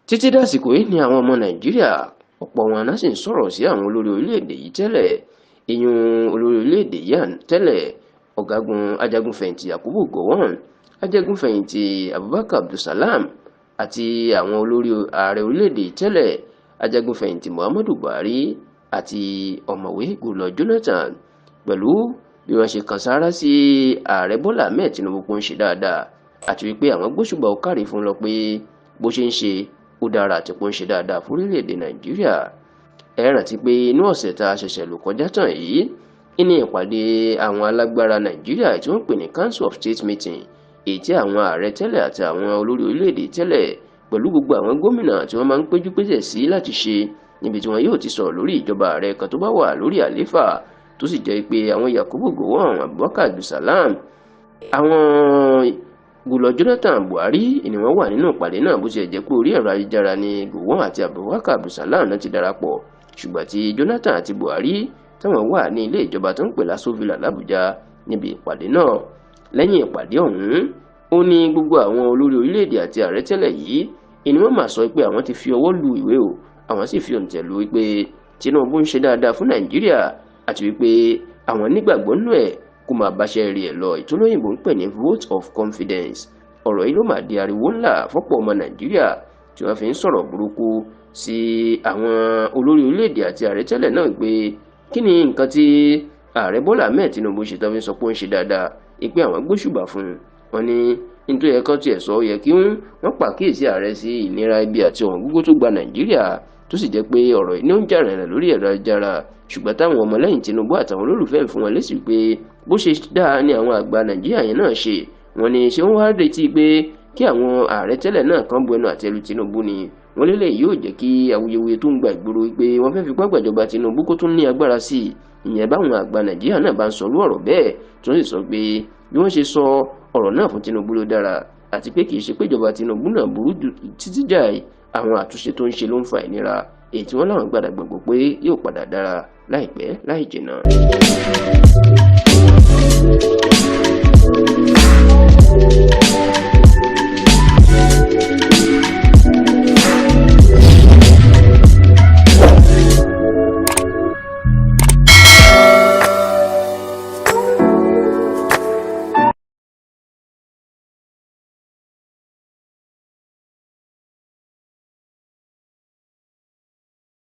Títí dàsìkò yìí ni àwọn ọmọ Nàìjíríà ọ̀pọ̀ wọn náà sì ń sọ̀rọ̀ sí àwọn olórí orílẹ̀-èdè yìí tẹ́lẹ̀, ìyún olórí orílẹ̀-èdè yìí tẹ́lẹ̀, ọ̀gágun ajagunfẹ̀yìntì Yakubu Gowon, ajagunfẹ̀yìntì Abubakar Abdulsalam àti àwọn olórí ààrẹ orílẹ̀-èdè tẹ́lẹ̀, ajagunfẹ̀yìntì Muhammadu Buhari àti ọ̀mọ̀wé Goodluck Jonathan, pẹ̀lú bí wọ́n ṣe kan sáárá sí ààrẹ Bọ́lá Ahmed Tinubu pé ó ń ṣe dáadáa, àti wípé àwọn gbóṣùbà ó káre fún lọ pé bó ṣe ń ṣe ó dára àti pé ó ń ṣe dáadáa fún orílẹ̀-èdè Nàìjíríà. Ẹ rántí pé inú ọ̀sẹ̀ tá a ṣẹ̀ṣẹ̀ lò kọjá tán yìí ní ìpàdé àwọn alágbára Nàìjíríà tí wọ́n pè ní Council of State Meeting, èyí tí àwọn ààrẹ tẹ́lẹ̀ àti àwọn olórí orílẹ̀-èdè tẹ́lẹ̀ pẹ̀lú gbogbo àwọn gómìnà tí wọ́n máa ń péjú pésẹ̀ sí láti ṣe, níbi tí wọn yóò ti sọ̀rọ̀ lórí ìjọba ààrẹ kan tó bá wà lórí àlééfà, tó sì jẹ́ pé àwọn Yakubu Gowon, Abubakar Abdulsalam, àwọn Goodluck Jonathan, Buhari ni wọ́n wà nínú ìpàdé náà. Bó ṣe jẹ́ pé orí ẹ̀rọ ayélujára ni Gowon àti Abubakar Abdulsalam náà ti darapọ̀, ṣùgbọ́n tí Jonathan àti Buhari táwọn wà ní ilé ìjọba tó ń pè l'Aso Villa l'Àbújá níbi ìpàdé náà. Lẹ́yìn ìpàdé ọ̀hún, ó ní gbogbo àwọn olórí orílẹ̀-èdè àti ààrẹ tẹ́lẹ̀ yìí ni wọ́n máa sọ pé àwọn ti fi ọwọ́ lu ìwé o, àwọn sì fi òǹtẹ̀ lu wípé Tinubu ń ṣe dáadáa fún Nàìjíríà, àti wípé àwọn nígbàgbọ́ nínú ẹ̀ kó máa báṣẹ́ rí ẹ̀ lọ, ìtòlóyìnbó ń pè ní vote of confidence. Ọ̀rọ̀ yìí ló máa di ariwo ńlá fọ́pọ̀ ọmọ Nàìjíríà tí wọ́n fi ń sọ̀rọ̀ burúkú sí àwọn olórí orílẹ̀-èdè àti ààrẹ tẹ́lẹ̀ náà pé kí ni nǹkan tí ààrẹ Bọ́lá Ahmed Tinubu ṣe tó fi ń sọ pé ó ń ṣe dáadáa, ìpè àwọn gbóṣùbà fún un. Wọn ní nítorí ẹ̀kọ́ tiẹ̀ sọ yẹ kí wọ́n pàkíyèsí ààrẹ sí ìnira ibi àti ọ̀wọ́n gógó tó gba Nàìjíríà, tó sì jẹ́ pé ọ̀rọ̀ yìí ní ó ń jà rìnrìn lórí ẹ̀rọ ayélujára. Ṣùgbọ́n táwọn ọmọlẹ́yìn Tinubu àtàwọn olólùfẹ́ fún wọn lésì pé bó ṣe dáa ni àwọn àgbà Nàìjíríà yẹn náà ṣe. Wọ́n ní ṣé wọ́n wá retí pé kí àwọn ààrẹ tẹ́lẹ̀ náà kan bu ẹnu àtẹ́lu Tinubu ni? Wọ́n lélẹ̀ yóò jẹ́ kí awuyewuye tó ń gba ìgboro pé wọ́n fẹ́ fipá gbàjọba Tinubu kó tún ní agbára sí i, ìyẹn báwọn àgbà Nàìjíríà náà bá ń sọrú ọ̀rọ̀ bẹ́ẹ̀, tó sì sọ pé bí wọ́n ṣe sọ ọ̀rọ̀ náà fún Tinubu ló dára, àti pé kì í ṣe pé ìjọba Tinubu náà burú títí jáì, àwọn àtúnṣe tó ń ṣe ló ń fa ìnira, èyí tí wọ́n láwọn gbàdá gbàgbọ́ pé yóò padà dára láìpẹ́ láì jìnnà.